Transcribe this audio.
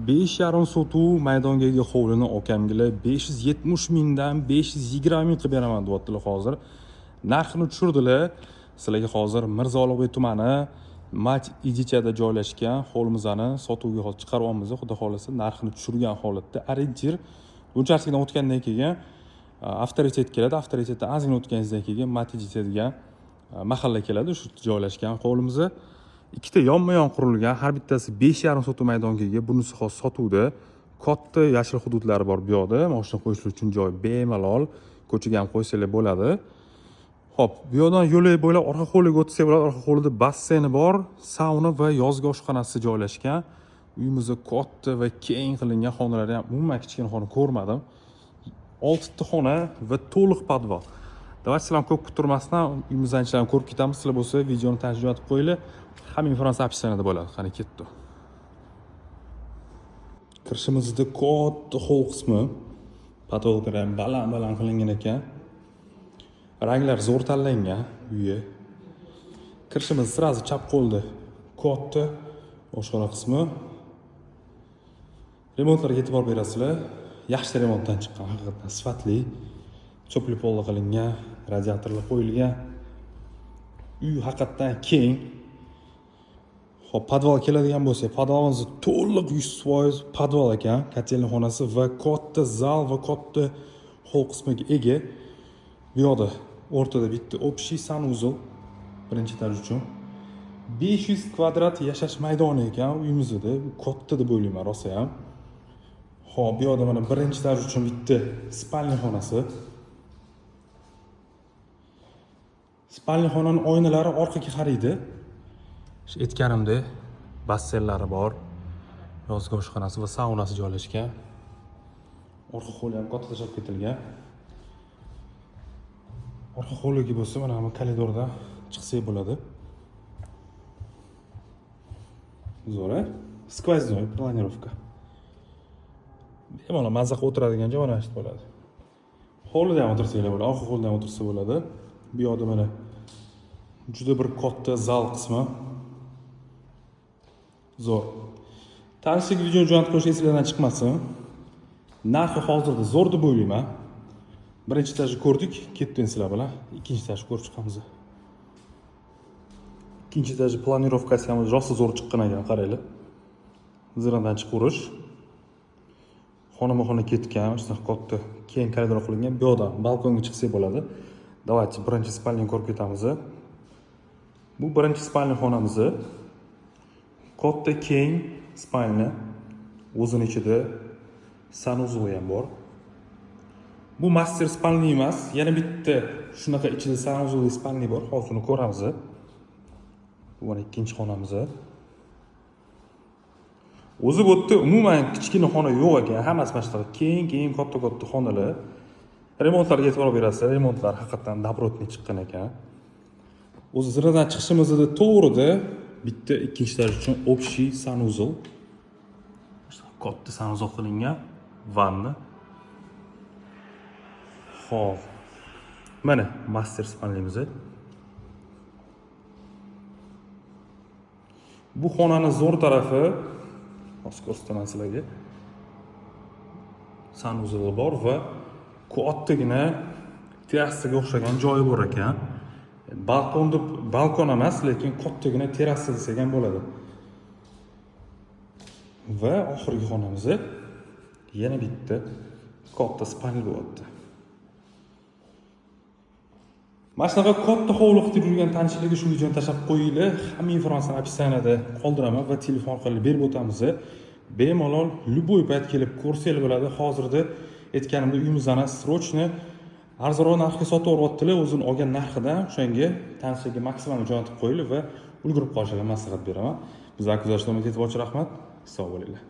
5,5 sotuv maydonga ega hovlini okamgilar 570 mingdan 520 ming qilib beraman deyaptilar hozir. Narxini tushirdilar. Sizlarga hozir Mirzo Ulug'bek tumani Mach Ijichada joylashgan hovlimizni sotuvga hozir chiqaryapmiz. Xudo xohlasa narxini tushirgan holatda orientir uchastkadan o'tgandan keyin avtoritet keladi. Avtoritetdan ozgina o'tganingizdan keyin Mach Ijicha degan mahalla keladi. Shu yerda joylashgan hovlimiz. Ikkita yonma-yon qurilgan, har bittasi 5,5 sotuv maydonga ega. Bunisi hozir sotuvda. Katta yashil hududlari bor bu yoqda. Mashina qo'yish uchun joy bemalol, ko'chaga ham qo'ysanglar bo'ladi. Xo'p, bu yoqdan yo'lak bo'ylab orqa hovliga o'tsak bo'ladi. Orqa hovlida basseyni bor, sauna va yozgi oshxonasi joylashgan. Uyimiz katta va keng qilingan, xonalari ham umuman kichkina xona ko'rmadim. 6 ta xona va to'liq podval. Давайте sizlarni ko'p kuttirmasdan uyimizni ichidan ko'rib ketamiz. Sizlar bo'lsa videoni tanishib jo'natib qo'yinglar. Hamma informatsiya описание da bo'ladi. Qani ketdi. Kirishimizda katta hol qismi, потолок lar ham baland-baland qilingan ekan. Ranglar zo'r tanlangan uyi. Kirishimiz сразу chap qo'lda katta oshxona qismi. Remontlarga e'tibor berasizlar. Yaxshi remontdan chiqqan, haqiqatdan sifatli. Тёплый polda qilingan, radiatorlar qo'yilgan. Uy haqiqatdan keng. Xo'p, podval keladigan bo'lsak, podvalimiz to'liq 100% podval ekan, котельный xonasi va katta zal va katta hol qismiga ega. Bu yoqda o'rtada bitta общий санузел birinchi этаж uchun. 500 kvadrat yashash maydoni ekan uyimizda. Katta deb o'ylayman rosa ham. Xo'p, bu yoqda mana birinchi этаж uchun bitta спальня xonasi. Спальня xonaning oynalari orqaga qaraydi. Shu aytganimdek, basseynlari bor. Yozgi oshxonasi va saunasi joylashgan. Orqa hovli ham katta tashlab ketilgan. Orqa hovliga bo'lsa mana bu koridordan chiqsak bo'ladi. Zo'r, a? Сквозной планировка. Bemalol mazza qilib o'tiradigan joy mana shu bo'ladi. Hovlida ham o'tirsanglar bo'ladi, orqa hovlida ham o'tirsa bo'ladi. Bu yoqda mana juda bir katta zal qismi. Zo'r. Tanishlik videoni jo'natib qo'yish esinglardan chiqmasin. Narxi hozirda zo'r deb o'ylayman. Birinchi etajni ko'rdik, ketdi endi sizlar bilan. Ikkinchi etajni ko'rib chiqamiz. Ikkinchi etajni планировка si ham rosa zo'r chiqqan ekan, qaranglar. Zinadan chiqaverish. Xonama-xona ketgan, shunaqa katta keng koridor qilingan. Bu yoqdan balkonga chiqsak bo'ladi. Давайте birinchi спальня ni ko'rib ketamiz. Bu birinchi спальня xonamiz. Katta keng спальня. O'zini ichida санузел i ham bor. Bu мастер спальня emas, yana bitta shunaqa ichida санузел li спальня bor. Hozir uni ko'ramiz. Bu mana ikkinchi xonamiz. O'zi bu yerda umuman kichkina xona yo'q ekan. Hammasi mana shunaqa keng-keng, katta-katta xonalar. Remontlarga e'tibor berasizlar. Remontlar haqiqatdan добротный chiqqan ekan. O'zi zinadan chiqishimizda to'g'rida bitta ikkinchi этаж uchun общий санузел. Katta санузел qilingan, vanna. Xo'p. Mana мастер спальня miz. Bu xonani zo'r tarafi, hozir ko'rsataman sizlarga. Санузел i bor va kattagina terrasaga o'xshagan joyi bor ekan. Balkon deb, balkon emas, lekin kattagina terrasa desak ham bo'ladi. Va oxirgi xonamiz yana bitta katta спальня bo'lyapti. Mana shunaqa katta hovli qidirib yurgan tanishlarga shu videoni tashlab qo'yinglar. Hamma informatsiyani описание da qoldiraman va telefon orqali berib o'tamiz. Bemalol любой payt kelib ko'rsanglar bo'ladi. Hozirda aytganimdek uyimizni срочно arzonroq narxga sotib yuboryaptilar, o'zini olgan narxidan. O'shanga tanishlarga maksimal jo'natib qo'yinglar va ulgurib qolishlariga maslahat beraman. Bizlarni kuzatishda davom etib rahmat. Sog' bo'linglar.